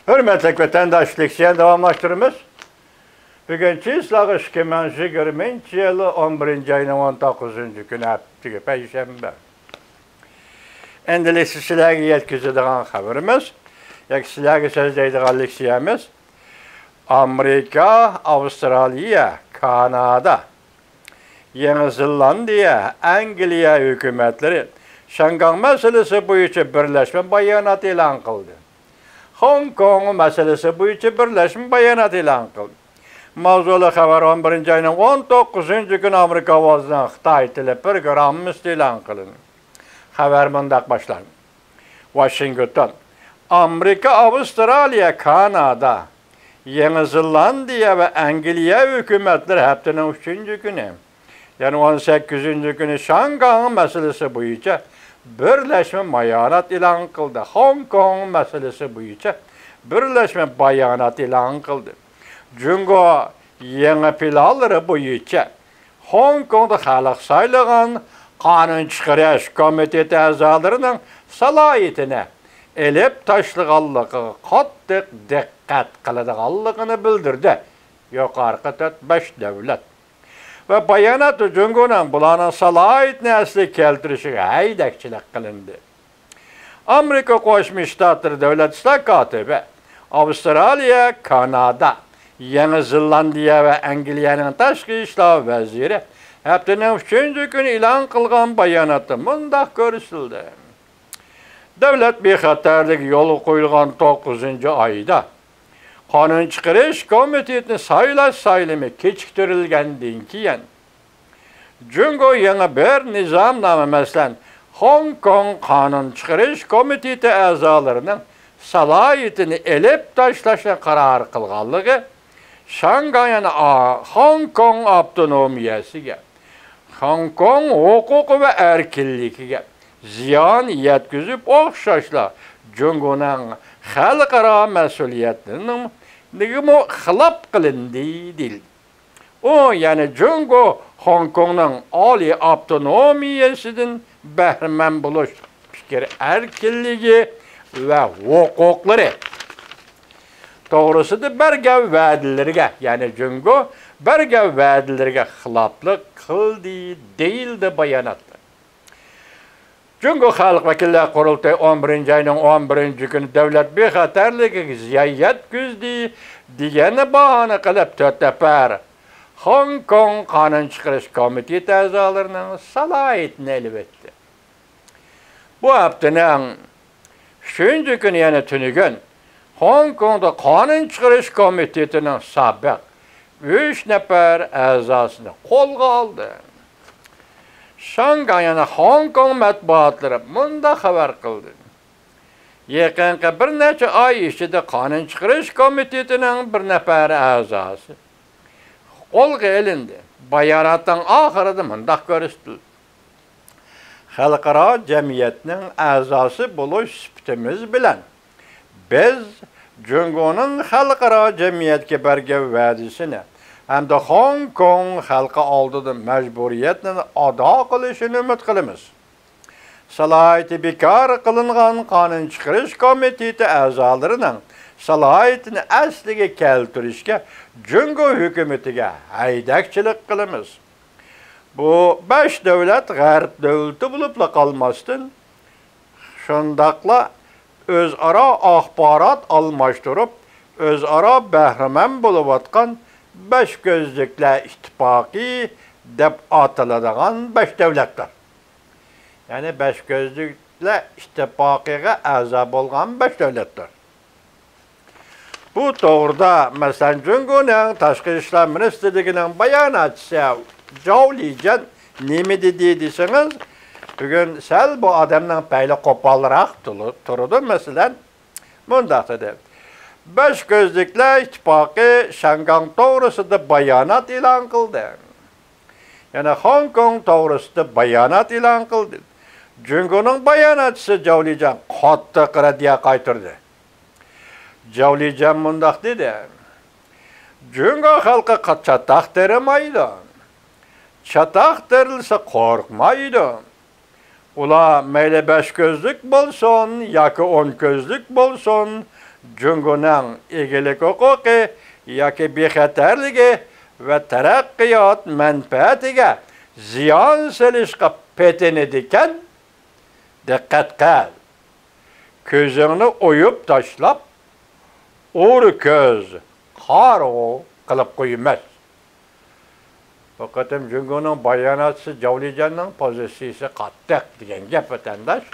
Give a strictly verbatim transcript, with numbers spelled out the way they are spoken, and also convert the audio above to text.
ھۆرمەتلىك ۋەتەنداش، لېكسىيەنى داۋاملاشتۇرىمىز. بۈگۈن چىسلاغا ئىككى مىڭ يىگىرمىنچى يىل ئون بىرىنچى ئاينىڭ ئون توققۇزىنچى كۈنى، ھەپتىگە پەيشەنبە. ئەمدى لېكسىيە سىلەرگە يەتكۈزىدىغان خەۋىرىمىز ياكى سىلەرگە سۆزلەيدىغان لېكسىيەمىز ئامېرىكا، ئاۋسترالىيە، كانادا، يېڭى زېلاندىيە، ئەنگلىيە ھۆكۈمەتلىرى شياڭگاڭ مەسىلىسى بويىچە بىرلەشمە بايانات ئېلان قىلدى. خوڭكوڭ مەسىلىسى بويىچە بىرلەشمە بايانات ئېلان قىلدى. ماۋزۇلۇق خەۋەر ئون بىرىنچى ئاينىڭ ئون توققۇزىنچى كۈنى ئامېرىكا ئاۋازىنىڭ خىتاي تىلى پروگراممىسىدا ئېلان قىلىندى. خەۋەر مۇنداق باشلاندى. ۋاشىنگتون. ئامېرىكا، ئاۋسترالىيە، كانادا، يېڭى زېلاندىيە ۋە ئەنگلىيە ھۆكۈمەتلىرى ھەپتىنىڭ ئۈچىنچى كۈنى، يەنى ئون سەككىزىنچى كۈنى شياڭگاڭ مەسىلىسى بويىچە بىرلەشمە بايانات ئېلان قىلدى. خوڭكوڭ مەسىلىسى بويىچە بىرلەشمە بايانات ئېلان قىلدى. جۇڭگو يېڭى پىلانلىرى بويىچە خوڭكوڭدا خەلق سايلىغان قانۇن چىقىرىش كومىتېتى ئەزالىرىنىڭ سالاھىيىتىنى ئېلىپ تاشلىغانلىقىغا قاتتىق دىققەت قىلىدىغانلىقىنى بىلدۈردى. يۇقىرىقى تۆت، بەش دۆلەت ۋە باياناتتا جۇڭگونىڭ بۇلارنىڭ سالاھىيىتىنى ئەسلىگە كەلتۈرۈشىگە ھەيدەكچىلىك قىلىندى. ئامېرىكا قوشما شتاتلىرى دۆلەت ئىشلار كاتىپى، ئاۋسترالىيە، كانادا، يېڭى زېلاندىيە ۋە ئەنگلىيەنىڭ تاشقى ئىشلار ۋەزىرى ھەپتىنىڭ ئۈچىنچى كۈنى ئېلان قىلغان باياناتتا مۇنداق كۆرسىتىلدى: دۆلەت بىخەتەرلىكى يولغا قويۇلغان توققۇزىنچى ئايدا، قانۇن چىقىرىش كومىتېتىنى سايلاش سايلىمى كېچىكتۈرۈلگەندىن كېيىن، جۇڭگو يېڭى بىر نىزامنامە، مەسىلەن، خوڭكوڭ قانۇن چىقىرىش كومىتېتى ئەزالىرىنىڭ سالاھىيىتىنى ئېلىپ تاشلاشنى قارار قىلغانلىقى، شياڭگاڭ، يەنى ئا-، خوڭكوڭ ئاپتونومىيەسىگە، خوڭكوڭ ھوقۇقى ۋە ئەركىنلىكىگە زىيان يەتكۈزۈپ، ئوخشاشلا جۇڭگونىڭ خەلقئارا مەسئۇلىيەتلىرىنىڭ نېگىمۇ خىلاپ قىلىندى، دېيىلدى. ئۇ يەنە جۇڭگو خوڭكوڭنىڭ ئالىي ئاپتونومىيەسىدىن بەھرىمەن بولۇش پىكىر ئەركىنلىكى ۋە ھوقۇقلىرى توغرىسىدا بەرگەن ۋەدىلىرىگە، يەنى جۇڭگو بەرگەن ۋەدىلىرىگە خىلاپلىق قىلدى، دېيىلدى باياناتتا. جۇڭگو خەلق ۋەكىللەر قۇرۇلتىيى ئون بىرىنچى ئاينىڭ ئون بىرىنچى كۈنى دۆلەت بىخەتەرلىكىگە زىيان يەتكۈزدى دېگەننى باھانە قىلىپ، تۆت نەپەر خوڭكوڭ قانۇن چىقىرىش كومىتېتى ئەزالىرىنىڭ سالاھىيىتىنى ئېلىۋەتتى. بۇ ھەپتىنىڭ ئۈچىنچى كۈنى، يەنى تۈنۈگۈن، خوڭكوڭدا قانۇن چىقىرىش كومىتېتىنىڭ سابىق ئۈچ نەپەر ئەزاسىنى قولغا ئالدى. شياڭگاڭ، يەنى خوڭكوڭ مەتبۇئاتلىرى مۇنداق خەۋەر قىلدى: يېقىنقى بىر نەچچە ئاي ئىچىدە قانۇن چىقىرىش كومىتېتىنىڭ بىر نەپەر ئەزاسى قولغا ئېلىندى. باياناتنىڭ ئاخىرىدا مۇنداق كۆرسىتىلدى: خەلقئارا جەمئىيەتنىڭ ئەزاسى بولۇش سۈپىتىمىز بىلەن، بىز جۇڭگونىڭ خەلقئارا جەمئىيەتكە بەرگەن ۋەدىسىنى ھەمدە خوڭكوڭ خەلقى ئالدىدا مەجبۇرىيەتنى ئادا قىلىشىنى ئۈمىد قىلىمىز. سالاھىيىتى بىكار قىلىنغان قانۇن چىقىرىش كومىتېتى ئەزالىرىنىڭ سالاھىيىتىنى ئەسلىگە كەلتۈرۈشكە جۇڭگو ھۆكۈمىتىگە ھەيدەكچىلىك قىلىمىز. بۇ بەش دۆلەت غەرب دۆلىتى بولۇپلا قالماستىن، شۇنداقلا ئۆزئارا ئاخبارات ئالماشتۇرۇپ، ئۆزئارا بەھرىمەن بولۇۋاتقان بەش كۆزلۈكلەر ئىتتىپاقى دەپ ئاتىلىدىغان بەش دۆلەتتۇر. يەنى بەش كۆزلۈكلەر ئىتتىپاقىغا ئەزا بولغان بەش دۆلەتتۇر. بۇ توغرىدا، مەسىلەن، جۇڭگونىڭ تاشقى ئىشلار مىنىستىرلىكىنىڭ باياناتچىسى جاۋ لىجيەن نېمە دېدى دېسىڭىز، بۈگۈن سەل بۇ ئادەمنىڭ پەيلى قوپالراق تۇلۇ-، تۇرىدۇ. مەسىلەن، مۇنداق دېدى: بەش كۆزلۈكلەر ئىتتىپاقى شياڭگاڭ توغرىسىدا بايانات ئېلان قىلدى. يەنە خوڭكوڭ توغرىسىدا بايانات ئېلان قىلدى. جۇڭگونىڭ باياناتچىسى جاۋ لىجيەن قاتتىق رەددىيە قايتۇردى. جاۋ لىجيەن مۇنداق دېدى: جۇڭگو خەلقى قا-، چاتاق تېرىمايدۇ. چاتاق تېرىلسە قورقمايدۇ. ئۇلار مەيلى بەش كۆزلۈك بولسۇن ياكى ئون كۆزلۈك بولسۇن، جۇڭگونىڭ ئىگىلىك ھوقۇقى ياكى بىخەتەرلىكى ۋە تەرەققىيات مەنپەئەتىگە زىيان سېلىشقا پېتىنىدىكەن. دىققەت قىل! كۆزۈڭنى ئويۇپ تاشلاپ، ئۇر كۆز، قارىغۇ قىلىپ قويىمىز. بۇ قېتىم جۇڭگونىڭ باياناتچىسى جاۋ لىجيەننىڭ پوزىتسىيىسى قاتتىق دېگەن گەپ، ۋەتەنداش.